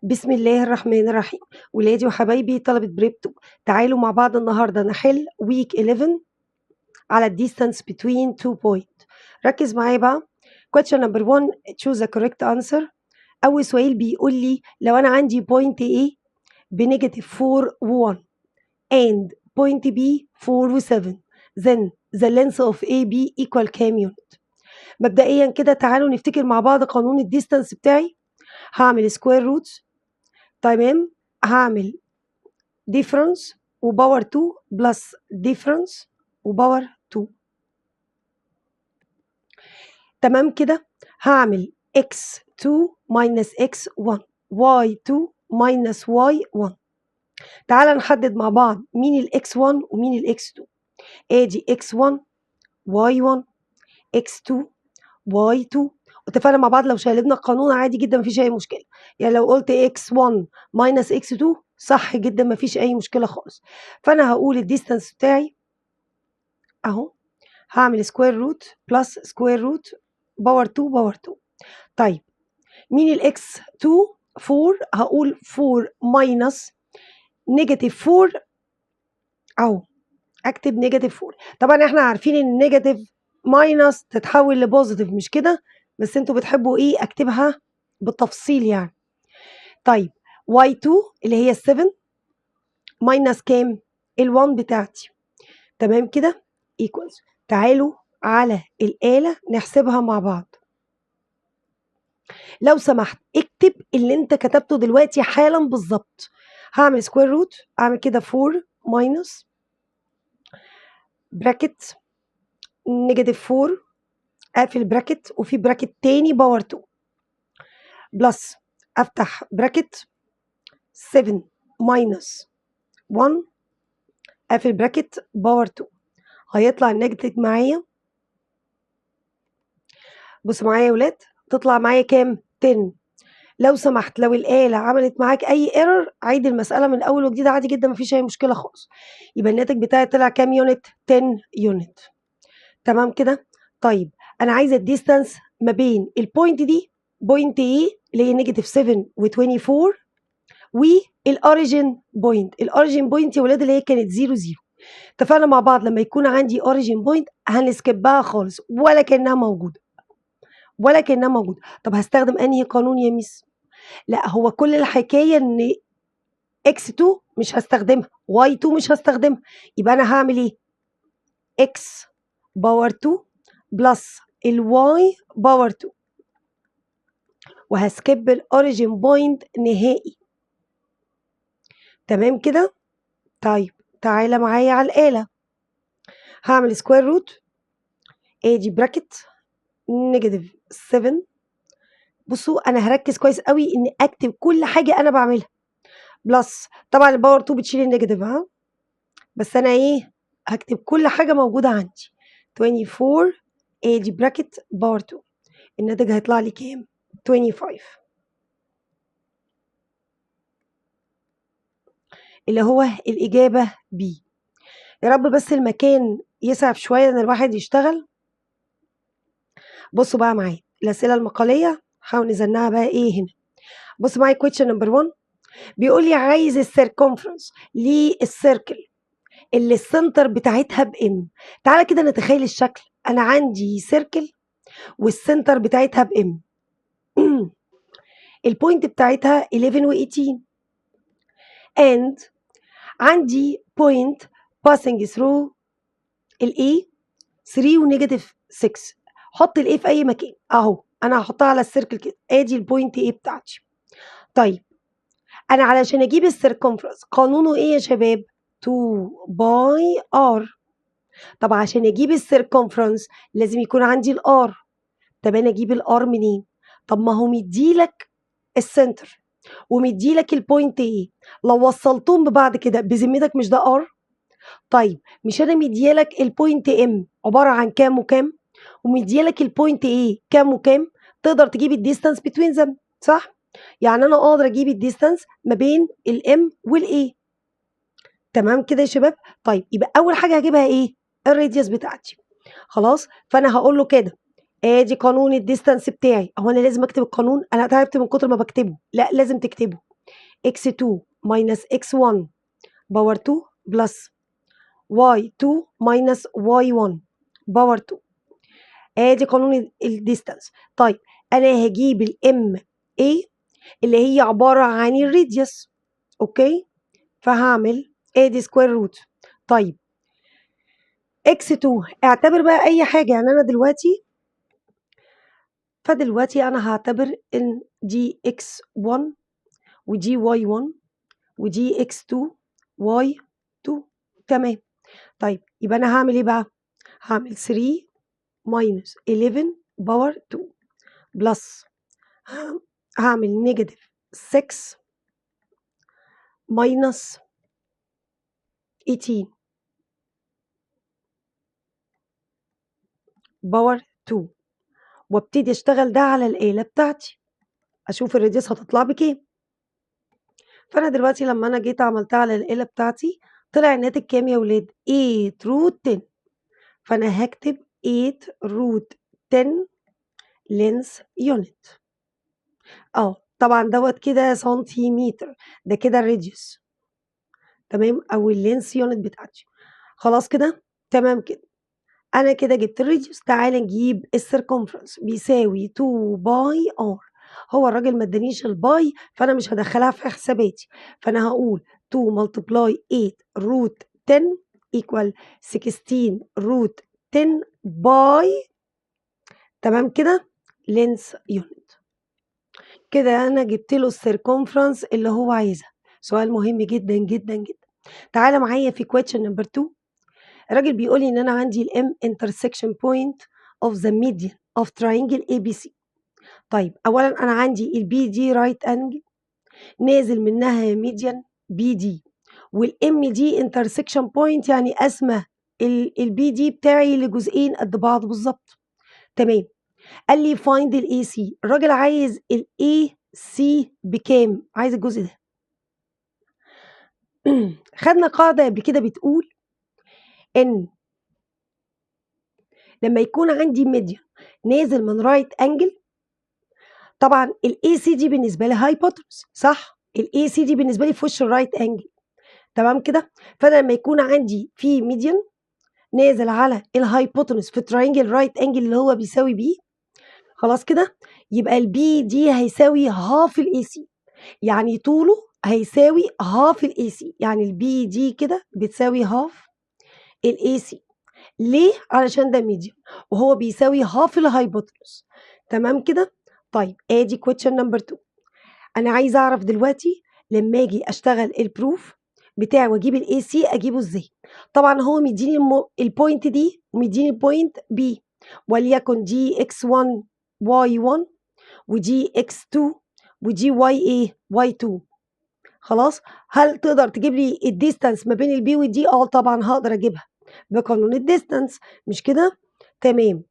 بسم الله الرحمن الرحيم. ولادي وحبايبي طلبة prep 2، تعالوا مع بعض النهارده نحل week 11 على ال distance between two point. ركز معايا بقى. question number 1، choose the correct answer. أول سؤال بيقول لي لو أنا عندي point A ب negative 4 و 1 and point B 4 و 7، then the length of AB equal كام unit؟ مبدئيا كده تعالوا نفتكر مع بعض قانون ال distance بتاعي. هعمل square root، تمام، هعمل difference و power 2 plus difference و power 2، تمام كده. هعمل x2 minus x1، y2 minus y1. تعال نحدد مع بعض مين ال x1 ومين ال x2. ادي x1 y1، x2 y2. واتفقنا مع بعض لو شقلبنا القانون عادي جدا، مفيش اي مشكله. يعني لو قلت x1 minus x2 صح جدا، مفيش اي مشكله خالص. فانا هقول ال distance بتاعي اهو، هعمل square root plus square root power 2 power 2. طيب، مين ال x 2؟ 4. هقول 4 minus negative 4 اهو، اكتب negative 4. طبعا احنا عارفين ان negative minus تتحول ل positive، مش كده؟ بس انتوا بتحبوا ايه؟ اكتبها بالتفصيل يعني. طيب، y2 اللي هي 7 minus كام؟ ال1 بتاعتي، تمام كده، equals. تعالوا على الآلة نحسبها مع بعض. لو سمحت اكتب اللي انت كتبته دلوقتي حالا بالظبط. هعمل square root، اعمل كده 4 minus bracket negative 4، اقفل bracket، وفي bracket تاني power 2، plus افتح bracket 7 minus 1، قافل bracket، power 2. هيطلع الناتج معايا، بصوا معايا يا ولاد، تطلع معايا كام؟ 10. لو سمحت لو الآلة عملت معاك أي error عيد المسألة من أول وجديد، عادي جدا، مفيش أي مشكلة خالص. يبقى الناتج بتاعي طلع كام unit؟ 10 unit، تمام كده. طيب، أنا عايزة ال distance ما بين ال point دي، point A اللي هي negative 7 و24، وال origin point. ال origin point يا ولاد اللي هي كانت 0 0. اتفقنا مع بعض لما يكون عندي origin point هن skip ها خالص ولا كانها موجوده، ولا كانها موجوده. طب هستخدم انهي قانون يا ميس؟ لا، هو كل الحكايه ان x2 مش هستخدمها، y2 مش هستخدمها. يبقى انا هعمل ايه؟ x power 2 plus ال y power 2، وه skip ال origin point نهائي، تمام كده. طيب، تعالى معايا على الآلة. هعمل square root، ادي bracket negative 7. بصوا، انا هركز كويس قوي ان اكتب كل حاجه انا بعملها. plus، طبعا ال power 2 بتشيل ال negative، ها، بس انا ايه؟ هكتب كل حاجه موجوده عندي. 24، ادي bracket، power 2. الناتج هيطلع لي كام؟ 25، اللي هو الإجابة B. يا رب بس المكان يسعف شوية إن الواحد يشتغل. بصوا بقى معايا الأسئلة المقالية، حاول نزلناها بقى إيه هنا. بصوا معايا، question number 1 بيقول لي عايز ال circumference لل circle اللي ال center بتاعتها ب M. تعالى كده نتخيل الشكل. أنا عندي circle وال center بتاعتها ب M، ال point بتاعتها 11 و 18، and عندي point passing through ال A 3 و negative 6. حط ال A في اي مكان اهو، انا هحطها على ال circle كده. ادي ال point A بتاعتي. طيب، انا علشان اجيب ال circumference قانونه ايه يا شباب؟ 2 pi r. طب عشان اجيب ال circumference لازم يكون عندي ال r. طب انا اجيب ال r منين؟ طب ما هو مديلك ال center ومديلك ال point A، لو وصلتهم ببعض كده بذمتك مش ده r؟ طيب، مش انا مديالك ال point M عباره عن كام وكام، ومديالك ال point A كام وكام؟ تقدر تجيب ال distance between them، صح؟ يعني انا اقدر اجيب ال distance ما بين ال M وال A، تمام كده يا شباب؟ طيب، يبقى اول حاجه هجيبها ايه؟ ال radius بتاعتي، خلاص. فانا هقول له كده، ادي قانون ال distance بتاعي. هو انا لازم اكتب القانون؟ انا تعبت من كتر ما بكتبه. لا، لازم تكتبه. x2 minus x1 power 2 plus y2 minus y1 power 2. ادي قانون ال distance. طيب انا هجيب ال MA اللي هي عبارة عن ال radius، okay؟ فهعمل ادي square root. طيب x2 اعتبر بقى اي حاجة، يعني انا دلوقتي فدلوقتي انا هعتبر ان دي x1 ودي y1 ودي x2 y2. تمام. طيب يبقى انا هعمل ايه بقى؟ هعمل 3 minus 11 power 2 plus هعمل negative 6 minus 18 power 2، وابتدي اشتغل ده على الآلة بتاعتي، اشوف ال radius هتطلع بكام. فانا دلوقتي لما انا جيت عملتها على الآلة بتاعتي طلع الناتج كام يا ولاد؟ 8 root 10. فانا هكتب 8 root 10 length unit. طبعا دوت كده سنتيمتر، ده كده ال radius، تمام، او ال length unit بتاعتي. خلاص كده، تمام كده. انا كده جبت ال radius. تعالى نجيب ال circumference، بيساوي 2 pi r. هو الراجل ما ادانيش ال pi فانا مش هدخلها في حساباتي، فانا هقول 2 multiply 8 root 10 equal 16 root 10 pi، تمام كده، length unit. كده انا جبت له ال circumference اللي هو عايزها. سؤال مهم جدا جدا جدا. تعالى معايا في question number 2. الراجل بيقول لي ان انا عندي ال M intersection point of the median of triangle ABC. طيب اولا انا عندي ال BD right angle نازل منها median BD، وال M دي intersection point، يعني قاسمه ال BD بتاعي لجزئين قد بعض بالظبط. تمام. قال لي find ال AC. الراجل عايز ال AC بكام؟ عايز الجزء ده. خدنا قاعدة قبل كده بتقول ان لما يكون عندي median نازل من right angle، طبعا ال AC دي بالنسبة لي hypotenuse، صح؟ ال AC دي بالنسبة لي في وش ال right angle، تمام كده؟ فانا لما يكون عندي في median نازل على ال hypotenuse في triangle right angle اللي هو بيساوي B، خلاص كده، يبقى ال BD هيساوي half ال AC، يعني طوله هيساوي half ال AC، يعني ال BD كده بتساوي half ال AC. ليه؟ علشان ده median وهو بيساوي half ال hypotenuse، تمام كده؟ طيب ادي question number 2. انا عايزه اعرف دلوقتي لما اجي اشتغل ال proof بتاعي واجيب ال AC اجيبه ازاي؟ طبعا هو مديني ال point دي ومديني ال point B، وليكن دي x1 y1 ودي x2 ودي y ايه y2. خلاص، هل تقدر تجيب لي ال distance ما بين ال B وال D؟ طبعا هقدر اجيبها بقانون ال distance، مش كده؟ تمام.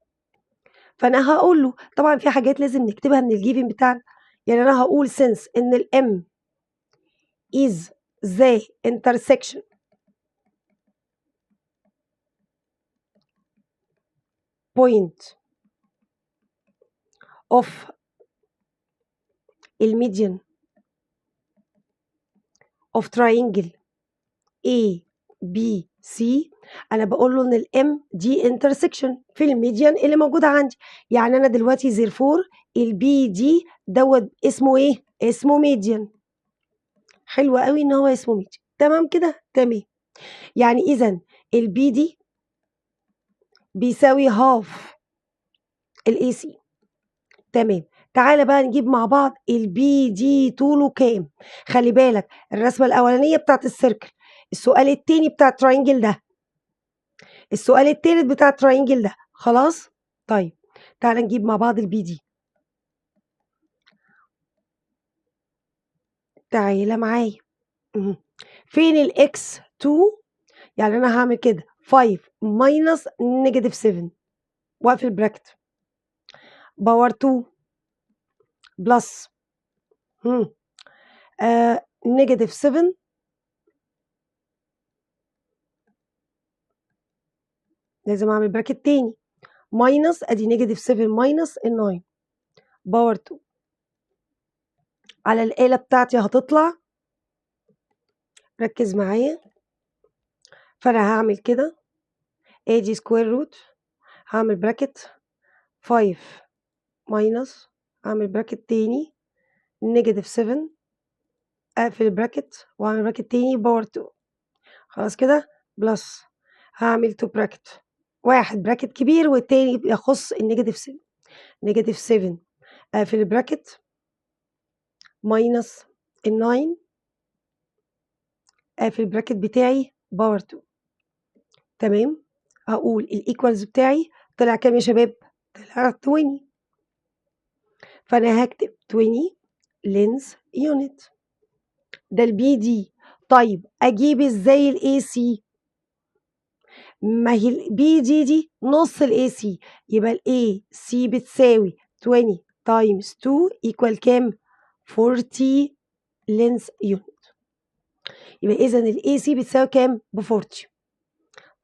فانا هقول له طبعا في حاجات لازم نكتبها من ال given بتاعنا، يعني انا هقول since ان ال M is the intersection point of ال median of triangle A B C. انا بقول له ان ال M دي intersection في ال median اللي موجوده عندي، يعني انا دلوقتي therefore ال BD دوت اسمه ايه؟ اسمه median. حلو قوي ان هو اسمه median، تمام كده؟ تمام. يعني اذا ال BD بيساوي half ال AC. تمام. تعالى بقى نجيب مع بعض ال BD طوله كام. خلي بالك الرسمه الاولانيه بتاعت ال circle، السؤال التاني بتاع ال triangle ده، السؤال التالت بتاع ال triangle ده. خلاص؟ طيب تعالى نجيب مع بعض ال BD. تعالى معايا. فين ال x 2؟ يعني انا هعمل كده 5 minus negative 7 واقفل bracket power 2 plus negative 7 لازم اعمل bracket تاني minus، ادي negative 7 minus ال 9 power 2. على الآلة بتاعتي هتطلع ركز معايا. فأنا هعمل كده، ادي square root، هعمل bracket 5 minus، هعمل bracket تاني negative 7، اقفل ال bracket واعمل bracket تاني power 2. خلاص كده، plus هعمل 2 bracket، واحد bracket كبير والتاني يخص ال negative 7، negative 7، اقفل ال bracket، minus ال 9، اقفل ال bracket بتاعي power 2. تمام. هقول ال equals بتاعي طلع كام يا شباب؟ طلع 20. فانا هكتب 20 length unit. ده ال BD. طيب، اجيب ازاي ال AC؟ ما هي ال BD دي نص ال AC، يبقى ال AC بتساوي 20 times 2 equal كام؟ 40 length unit. يبقى اذا ال AC بتساوي كام؟ ب 40.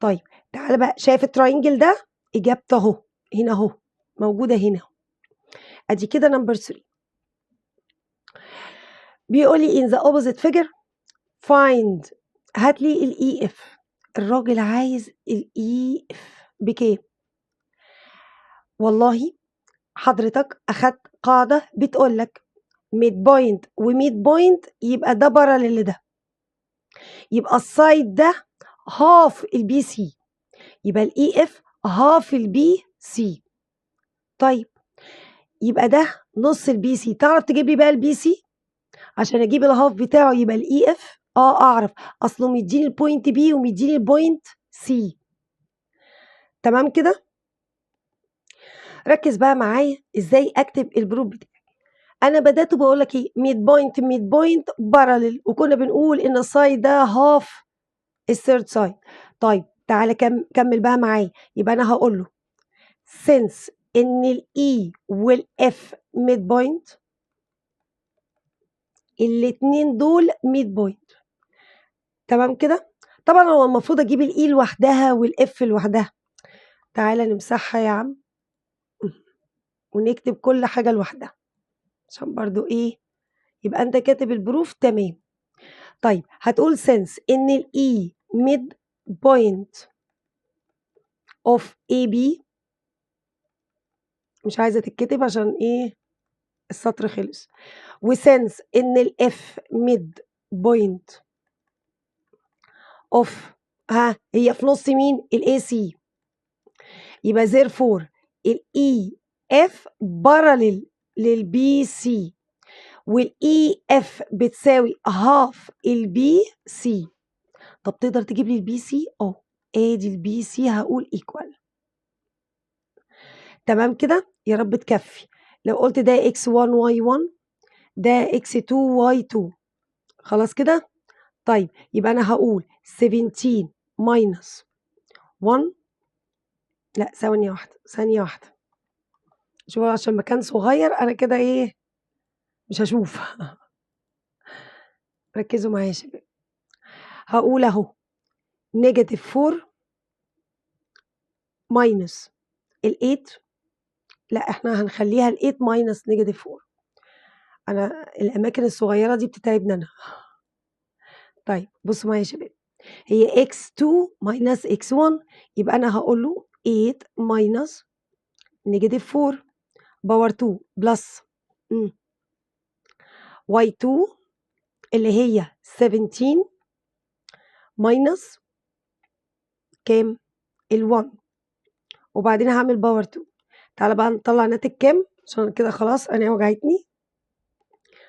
طيب، تعالى بقى، شايف ال triangle ده؟ اجابته اهو هنا، اهو موجوده هنا. ادي كده number 3. بيقول لي in the opposite figure find، هات لي ال EF. الراجل عايز ال EF بكام؟ والله حضرتك اخدت قاعده بتقول لك midpoint و midpoint، يبقى ده parallel لده، يبقى ال side ده half ال BC، يبقى ال EF half ال BC. طيب، يبقى ده نص ال BC. تعرف تجيب لي بقى ال BC عشان اجيب ال half بتاعه يبقى ال EF؟ اه اعرف، اصله مديني ال point B ومديني ال point C. تمام كده؟ ركز بقى معايا ازاي اكتب ال proof بتاعي. انا بدات بقول لك ايه؟ midpoint midpoint parallel، وكنا بنقول ان ال side ده half ال third side. طيب، تعالى كمل بقى معايا. يبقى انا هقول له since ان ال E وال F midpoint، الاتنين دول midpoint. تمام كده؟ طبعا هو المفروض اجيب ال E لوحدها وال F لوحدها. تعالى نمسحها يا عم ونكتب كل حاجة لوحدها عشان برضو ايه، يبقى انت كاتب ال proof. تمام. طيب، هتقول since ان ال E midpoint of AB، مش عايزة تتكتب عشان ايه؟ السطر خلص. و since ان ال F midpoint of، ها، هي في نص مين؟ ال AC. يبقى therefore ال EF parallel لل BC، وال EF بتساوي half ال BC. طب تقدر تجيب لي ال BC؟ اه، ادي ال BC، هقول equal. تمام كده؟ يا رب تكفي. لو قلت ده x1 y1، ده x2 y2. خلاص كده؟ طيب، يبقى انا هقول 17 minus 1. لا، ثانية واحدة، ثانية واحدة. شوف، عشان مكان صغير انا كده ايه، مش هشوف. ركزوا معايا يا شباب. هقول اهو negative 4 minus ال 8. لا، احنا هنخليها ال 8 minus negative 4. انا الاماكن الصغيره دي بتتعبني انا. طيب، بصوا معايا يا شباب، هي x2 minus x1، يبقى انا هقول له 8 minus negative 4 power 2 plus y2 اللي هي 17 minus كام؟ ال1، وبعدين هعمل power 2. تعالى بقى نطلع ناتج كام، عشان كده خلاص انا وجعتني.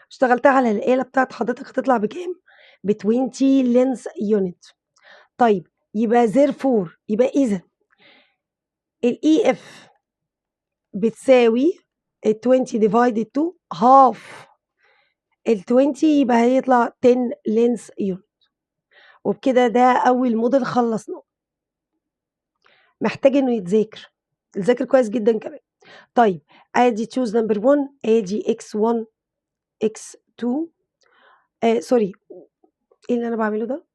اشتغلتها على الآلة بتاعت حضرتك، هتطلع بكام؟ ب 20 length unit. طيب، يبقى therefore، يبقى إذا ال EF بتساوي ال 20 divided 2، half ال 20، يبقى هيطلع 10 length unit. وبكده ده أول موديل خلصناه. محتاج إنه يتذاكر، يتذاكر كويس جدا كمان. طيب، ادي choose number 1، ادي x1 x2، sorry، ايه اللي انا بعمله ده؟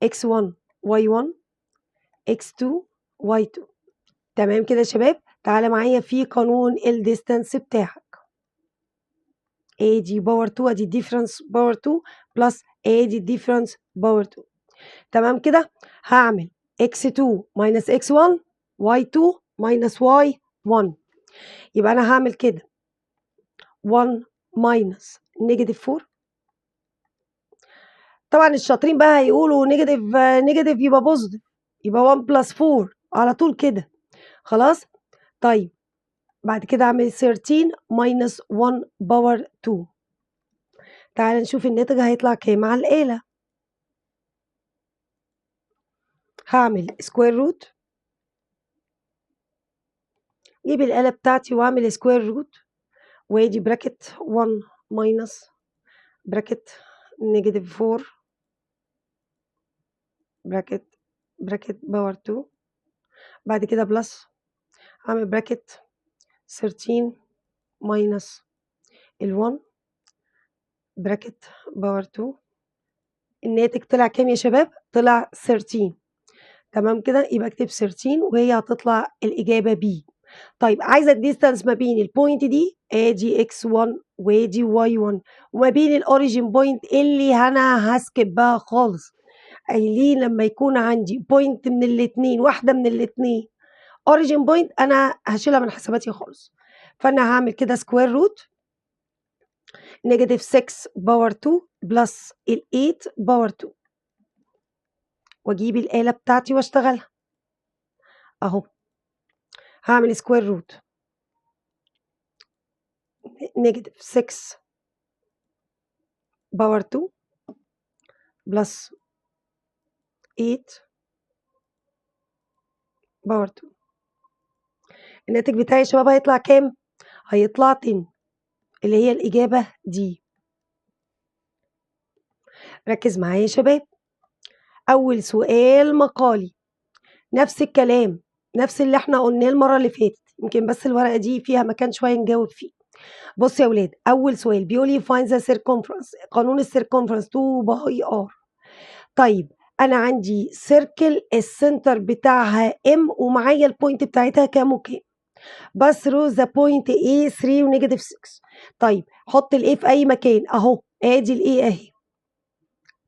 x1 y1، x2 y2. تمام كده يا شباب؟ تعالى معايا في قانون ال distance بتاعك. ادي power 2، ادي difference power 2 plus ادي difference power 2. تمام كده؟ هعمل x2 minus x1 y2 minus y1. يبقى انا هعمل كده 1 minus negative 4. طبعا الشاطرين بقى هيقولوا negative negative يبقى positive، يبقى 1 plus 4 على طول كده، خلاص. طيب بعد كده اعمل 13 minus 1 power 2. تعال نشوف الناتج هيطلع كام على الآلة. هعمل square root، جيب الآلة بتاعتي واعمل square root، وادي bracket 1 minus bracket negative 4 bracket bracket power 2، بعد كده plus اعمل bracket 13 minus ال 1 bracket power 2. الناتج طلع كام يا شباب؟ طلع 13. تمام كده؟ يبقى اكتب 13 وهي هتطلع الإجابة B. طيب عايزة ال distance ما بين ال point دي، ادي x1 وادي y1، وما بين ال origin point اللي انا ه skip بها خالص. قايلين لما يكون عندي point من الاتنين، واحدة من الاتنين origin point، انا هشيلها من حساباتي خالص. فانا هعمل كده square root negative 6 power 2 plus ال 8 power 2، واجيب الآلة بتاعتي واشتغلها اهو. هعمل square root negative 6 power 2 plus 8 power 2. الناتج بتاعي يا شباب هيطلع كام؟ هيطلع 10 اللي هي الإجابة دي. ركز معايا يا شباب، أول سؤال مقالي نفس الكلام، نفس اللي احنا قلناه المرة اللي فاتت، يمكن بس الورقة دي فيها مكان شوية نجاوب فيه. بص يا ولاد، أول سؤال بيقول لي find the circumference، قانون ال circumference 2 pi r. طيب أنا عندي circle ال center بتاعها M ومعايا ال point بتاعتها كام وكام، pass through the point A 3 و negative 6. طيب حط ال A في أي مكان أهو، ادي ال A أهي.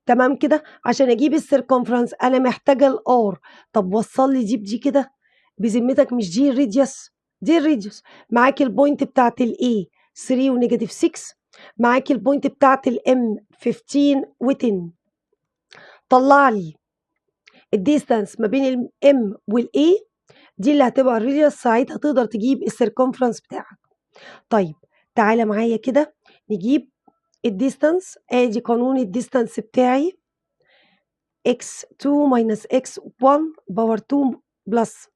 تمام كده؟ عشان اجيب ال circumference انا محتاجه ال R. طب وصل لي دي بدي كده، بذمتك مش دي ال radius؟ دي ال radius. معاك ال point بتاعت ال A 3 و negative 6، معاك ال point بتاعت ال M 15 و10. طلع لي ال distance ما بين ال M وال A، دي اللي هتبقى ال radius، ساعتها تقدر تجيب ال circumference بتاعك. طيب تعالى معايا كده نجيب ال distance. ادي قانون ال distance بتاعي x2 minus x1 power 2 plus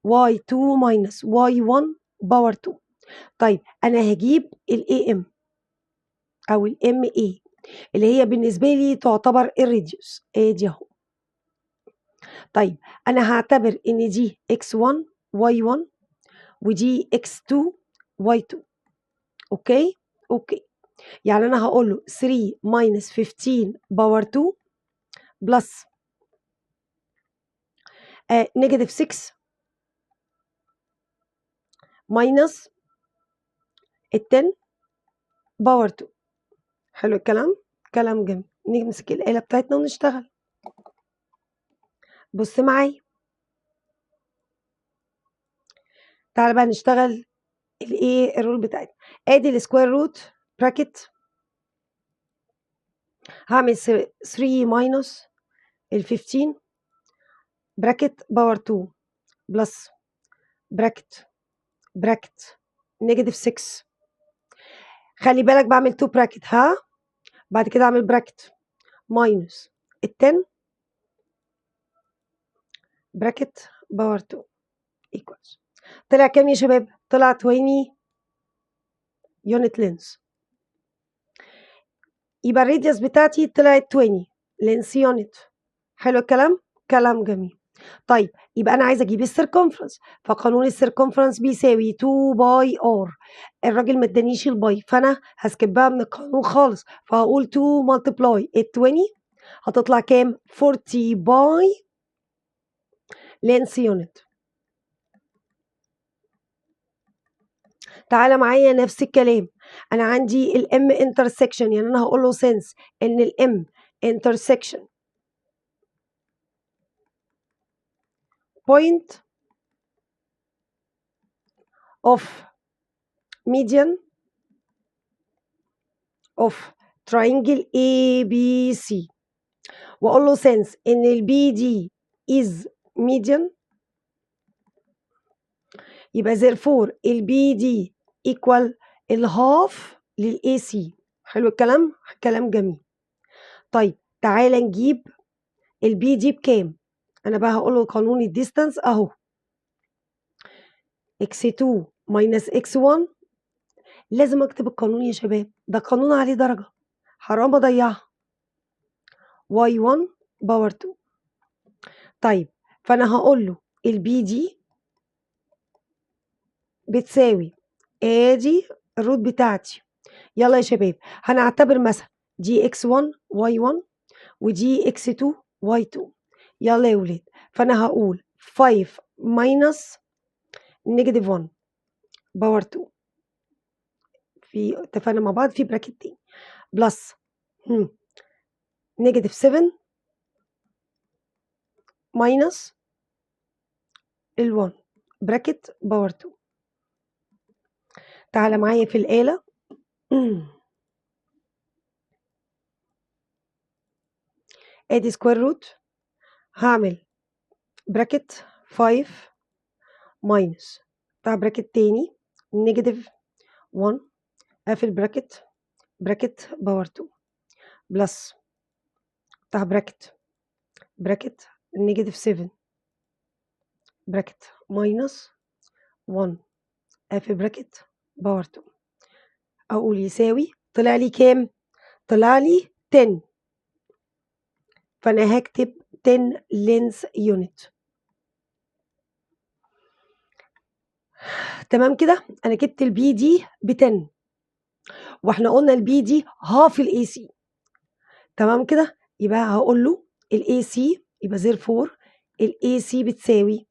y2 minus y1 power 2. طيب انا هجيب ال AM او ال MA اللي هي بالنسبة لي تعتبر ال radius، ادي اهو. طيب انا هعتبر ان دي x1 y1 ودي x2 y2. okay okay، يعني انا هقول له 3 minus 15 power 2 plus negative 6 minus ال 10 power 2. حلو الكلام؟ كلام جميل. نمسك الآلة بتاعتنا ونشتغل. بص معايا، تعالى بقى نشتغل الايه ال rule بتاعتنا. ادي ال square root bracket، هعمل 3 minus ال 15 bracket power 2 plus bracket bracket negative 6. خلي بالك بعمل 2 bracket، ها، بعد كده اعمل bracket minus ال 10 bracket power 2 equals. طلع كام يا شباب؟ طلع 20 unit length. يبقى ال radius بتاعتي طلعت 20 length unit. حلو الكلام؟ كلام جميل. طيب يبقى انا عايزه اجيب ال circumference، فقانون ال circumference بيساوي 2 pi r. الراجل ما ادانيش ال pi، فانا ه skip ها من القانون خالص، فهقول 2 multiply ال 20 هتطلع كام؟ 40 pi length unit. تعالى معايا نفس الكلام، انا عندي ال M intersection، يعني انا هقول له since ان ال M intersection point of median of triangle ABC، واقول له since ان ال BD is median، يبقى therefore ال BD equal ال half لل AC. حلو الكلام؟ كلام جميل. طيب تعالى نجيب ال BD بكام؟ انا بقى هقول له قانون ال distance اهو، x2 minus x1. لازم اكتب القانون يا شباب، ده قانون عليه درجة، حرام اضيعها. y1 power 2. طيب فانا هقول له ال BD بتساوي ادي ال root بتاعتي. يلا يا شباب هنعتبر مثلا دي x1 y1 ودي x2 y2. يلا يا ولاد، فانا هقول 5 minus negative 1 power 2، في اتفقنا مع بعض في bracket تاني، plus negative 7 minus ال 1 bracket power 2. تعالى معايا في الآلة. ادي square root، هعمل bracket 5 minus بتاع bracket تاني negative 1، قافل bracket bracket power 2 plus بتاع bracket bracket negative 7 bracket minus 1 قافل bracket power 2. اقول يساوي، طلع لي كام؟ طلع لي 10، فانا هكتب 10 length unit. تمام كده؟ انا جبت ال BD ب 10، واحنا قلنا ال BD half ال AC. تمام كده؟ يبقى هقول له ال AC، يبقى therefore ال AC بتساوي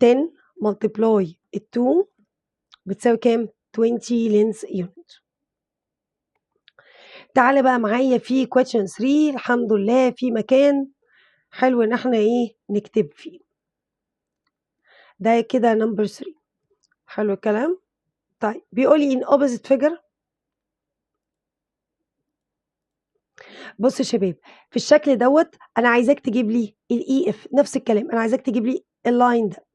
10 multiply 2 بتساوي كام؟ 20 length unit. تعالى بقى معايا في question 3، الحمد لله في مكان حلو ان احنا ايه نكتب فيه. ده كده number 3. حلو الكلام؟ طيب بيقول لي in opposite figure. بص يا شباب في الشكل دوت انا عايزاك تجيب لي ال EF، نفس الكلام انا عايزاك تجيب لي ال line ده.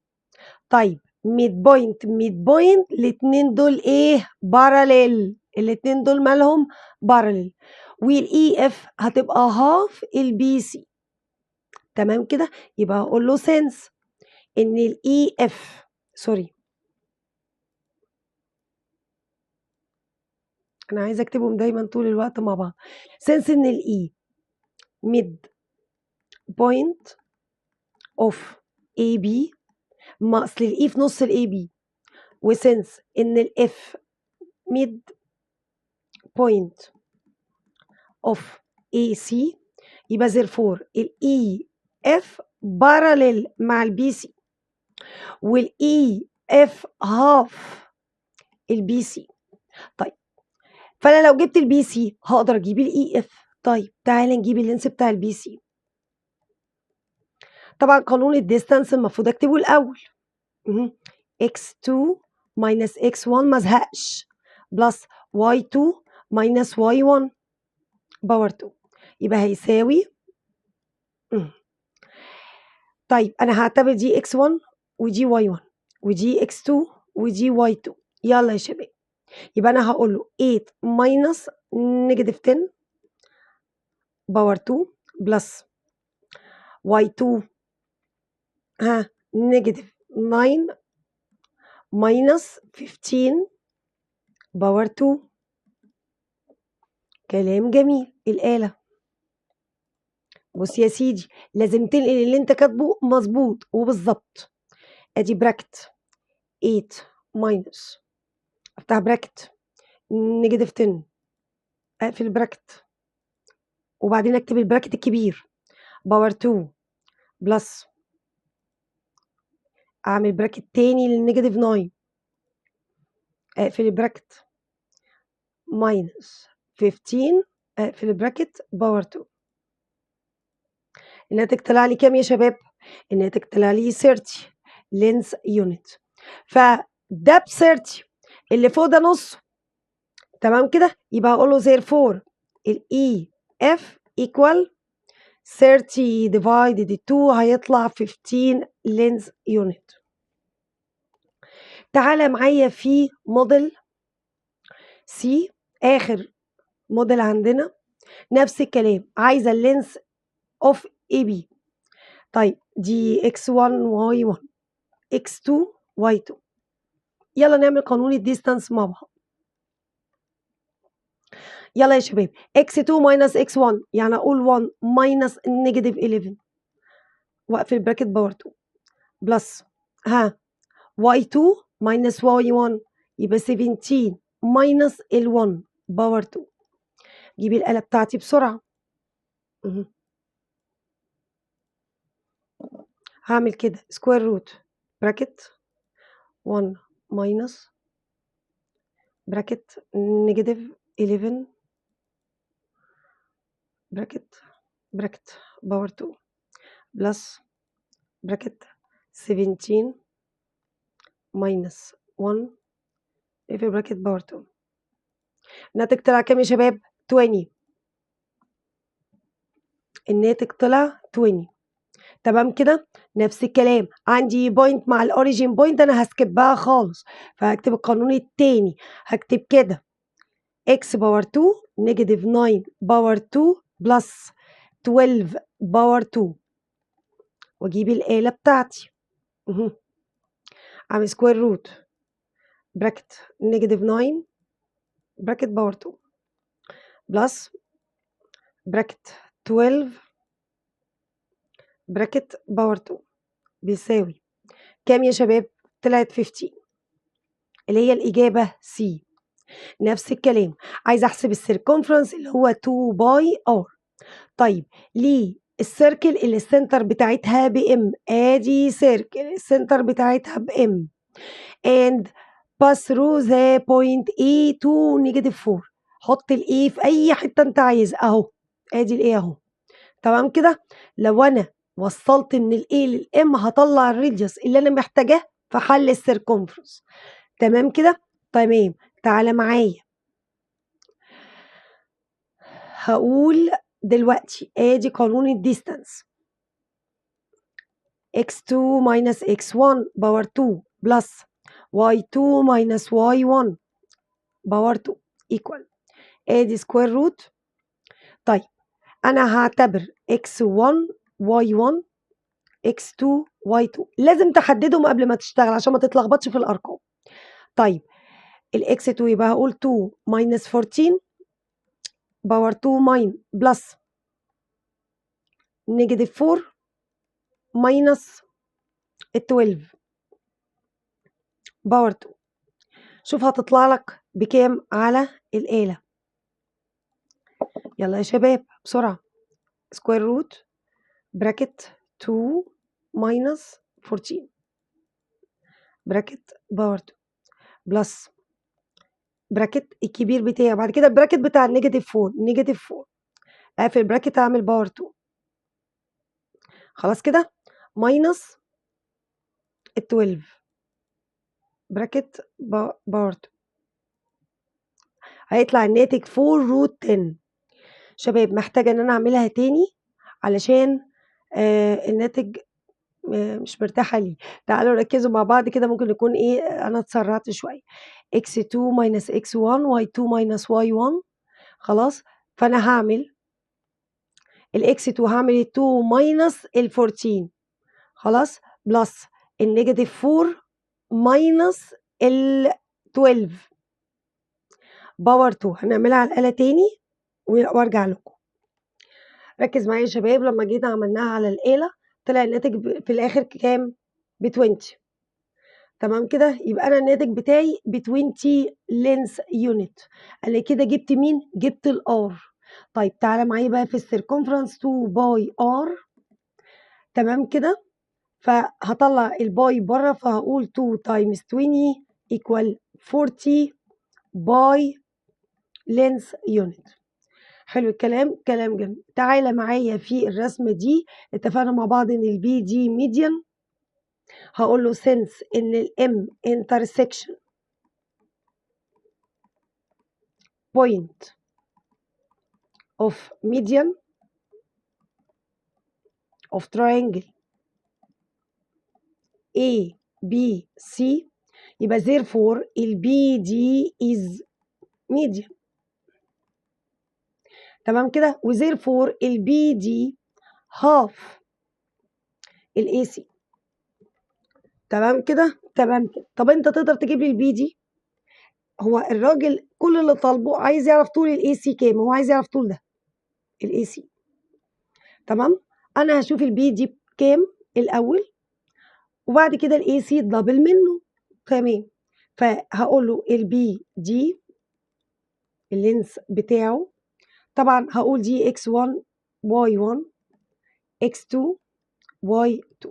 طيب midpoint midpoint، الاتنين دول ايه؟ parallel، الاتنين دول مالهم؟ parallel، وال EF هتبقى half ال BC. تمام كده؟ يبقى هقول له since ان ال EF، sorry انا عايزه اكتبهم دايما طول الوقت مع بعض، since ان ال E midpoint of AB، ما اصل ال E في نص ال AB، و since ان ال F midpoint of AC، يبقى therefore ال EF parallel مع ال BC، وال EF half ال BC. طيب فانا لو جبت ال BC هقدر اجيب ال EF. طيب تعالى نجيب ال length بتاع ال BC. طبعا قانون ال distance المفروض اكتبه الاول، x2 minus x1 ما ازهقش، plus y2 minus y1 power 2، يبقى هيساوي. طيب انا هعتبر دي x1 ودي y1 ودي x2 ودي y2. يلا يا شباب، يبقى انا هقول له 8 minus negative 10 power 2 plus y2 ها negative 9 minus 15 power 2. كلام جميل. الآلة بص يا سيدي لازم تنقل اللي انت كاتبه مظبوط وبالظبط. ادي bracket 8 minus افتح bracket negative 10 اقفل bracket وبعدين اكتب ال bracket الكبير power 2 plus اعمل bracket تاني لل negative 9 اقفل ال bracket، minus 15، اقفل ال bracket، power 2. الناتج طلع لي كام يا شباب؟ الناتج طلع لي 30 length unit. فده ب 30، اللي فوق ده نصه، تمام كده؟ يبقى هقول له therefore ال EF equal 30 divided 2، هيطلع 15 length unit. تعالى معايا في model C، آخر موديل عندنا. نفس الكلام، عايزة ال length of AB. طيب، دي x1 y1، x2 y2. يلا نعمل قانون ال distance مع بعض. يلا يا شباب، x2 minus x1، يعني اقول 1 minus negative 11 واقفل bracket power 2، plus ها y2 minus y1، يبقى 17 minus ال 1 power 2. جيبي الآلة بتاعتي بسرعة. هعمل كده square root bracket 1 minus bracket negative 11 bracket bracket power 2 plus bracket 17 minus 1، اقفل bracket، power 2. الناتج طلع كام يا شباب؟ 20. الناتج طلع 20، تمام كده؟ نفس الكلام، عندي point مع ال origin point، انا ه skip ها خالص، فهكتب القانون التاني. هكتب كده x power 2 negative 9 power 2 plus 12 power 2، واجيب الآلة بتاعتي. اعمل square root bracket negative 9 bracket power 2 plus bracket 12 bracket power 2، بيساوي كام يا شباب؟ طلعت 15، اللي هي الإجابة C. نفس الكلام، عايزة أحسب ال circumference اللي هو 2 pi r. طيب، ليه ال circle اللي ال center بتاعتها ب M؟ ادي circle ال center بتاعتها ب M and pass through the point A 2 negative 4. حط ال A في اي حته انت عايز. اهو، ادي ال A اهو، تمام كده؟ لو انا وصلت من ال A لل M هطلع ال radius اللي انا محتاجاه في حل ال circumference، تمام كده؟ تمام. تعالى معايا، هقول دلوقتي ادي قانون ال distance: x2 minus x1 power 2 plus y2 minus y1 power 2 equal، ادي square root. طيب، انا هعتبر x1 y1، x2 y2. لازم تحددهم قبل ما تشتغل عشان ما تتلخبطش في الارقام. طيب، ال x2 يبقى هقول 2 minus 14 power 2 min plus negative 4 minus 12 power 2. شوف هتطلع لك بكام على الآلة. يلا يا شباب بسرعة، square root bracket 2 minus 14 bracket power 2 plus bracket الكبير بتاعي، بعد كده ال bracket بتاع ال negative 4، negative 4، اقفل bracket، اعمل power 2، خلاص كده، minus 12 bracket power 2. هيطلع الناتج 4 root 10. شباب، محتاجة ان انا اعملها تاني علشان الناتج مش مرتاحة ليه. تعالوا ركزوا مع بعض كده، ممكن يكون ايه، انا اتسرعت شوية. x2 minus x1، y2 minus y1، خلاص. فانا هعمل ال x2، هعمل 2 minus ال 14، خلاص، plus ال negative 4 minus ال 12 power 2. هنعملها على الآلة تاني وارجع لكم. ركز معايا يا شباب، لما جينا عملناها على الآلة طلع الناتج في الآخر كام؟ ب 20، تمام كده؟ يبقى أنا الناتج بتاعي ب 20 length unit. أنا كده جبت مين؟ جبت ال r. طيب، تعالى معايا بقى في ال circumference، 2 pi r، تمام كده؟ فهطلع ال pi بره، فهقول 2 times 20 equal 40 by length unit. حلو الكلام، كلام جميل. تعالى معايا في الرسمة دي، اتفقنا مع بعض ان ال BD median، هقول له since ان ال M intersection point of median of triangle A B C، يبقى therefore ال BD is median. تمام كده، و therefore ال BD half ال AC. تمام كده، تمام كده. طب انت تقدر تجيب لي ال BD؟ هو الراجل كل اللي طالبه عايز يعرف طول ال AC كام، هو عايز يعرف طول ده ال AC. تمام، انا هشوف ال BD بكام الاول، وبعد كده ال AC double منه. تمام، فهقول له ال BD ال length بتاعه، طبعا هقول دي x1 y1 x2 y2.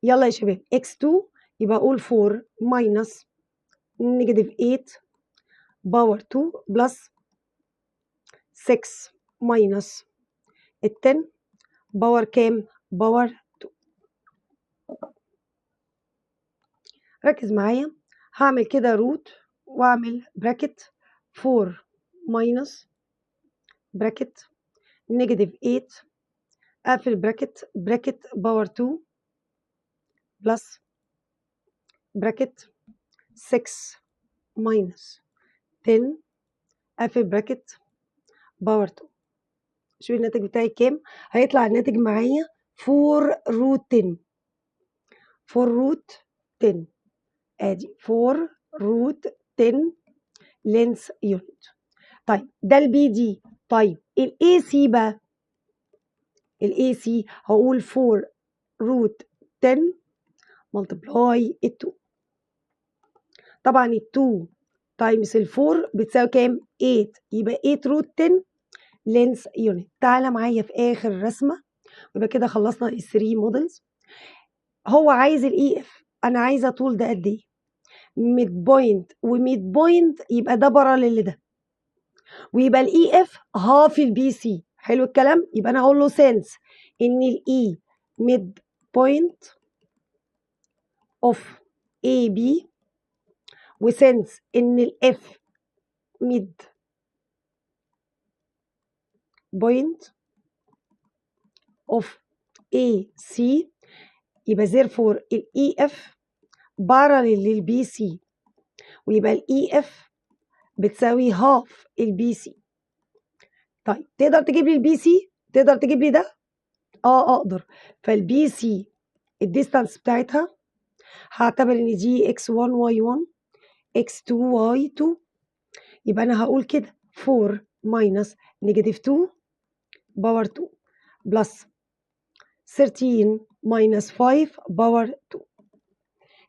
يلا يا شباب، x2 يبقى اقول 4 minus negative 8 power 2 plus 6 minus ال 10 power كام؟ power 2. ركز معايا، هعمل كده root واعمل bracket 4 minus bracket negative 8، اقفل bracket bracket power 2 plus bracket 6 minus 10، اقفل bracket power 2. شوف الناتج بتاعي كام؟ هيطلع الناتج معايا 4 root 10، 4 root 10، ادي 4 root 10 length unit. طيب ده ال BD. طيب ال AC بقى، ال AC هقول 4 root 10 multiply 2. طبعا ال 2 times ال 4 بتساوي كام؟ 8، يبقى 8 root 10 length unit. تعالى معايا في اخر رسمه، ويبقى كده خلصنا ال 3 models. هو عايز ال EF، انا عايزه طول ده قد ايه؟ midpoint و midpoint، يبقى ده parallel لده، ويبقى ال EF half ال BC. حلو الكلام، يبقى انا هقول له since ان ال E midpoint of AB، و since ان ال F midpoint of AC، يبقى therefore ال EF parallel لل BC، ويبقى ال EF بتساوي half ال BC. طيب تقدر تجيب لي ال BC؟ تقدر تجيب لي ده؟ اقدر. فال BC ال distance بتاعتها هعتبر ان دي x1 y1 x2 y2، يبقى انا هقول كده 4 minus negative 2 power 2 plus 13 minus 5 power 2.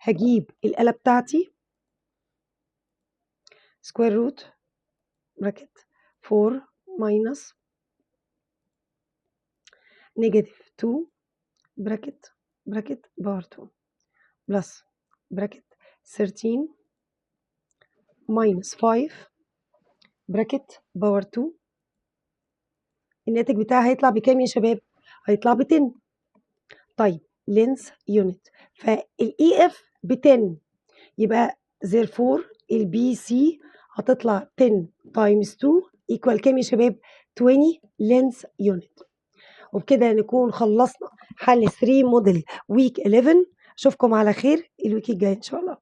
هجيب الآلة بتاعتي square root bracket 4 minus negative 2 bracket bracket power 2 plus bracket 13 minus 5 bracket power 2. الناتج بتاعها هيطلع بكام يا شباب؟ هيطلع ب 10. طيب length unit، فال EF ب 10، يبقى therefore ال BC هتطلع 10 times 2 equal كام يا شباب؟ 20 length unit. وبكده نكون خلصنا حل 3 model week 11. اشوفكم على خير ال week الجاي ان شاء الله.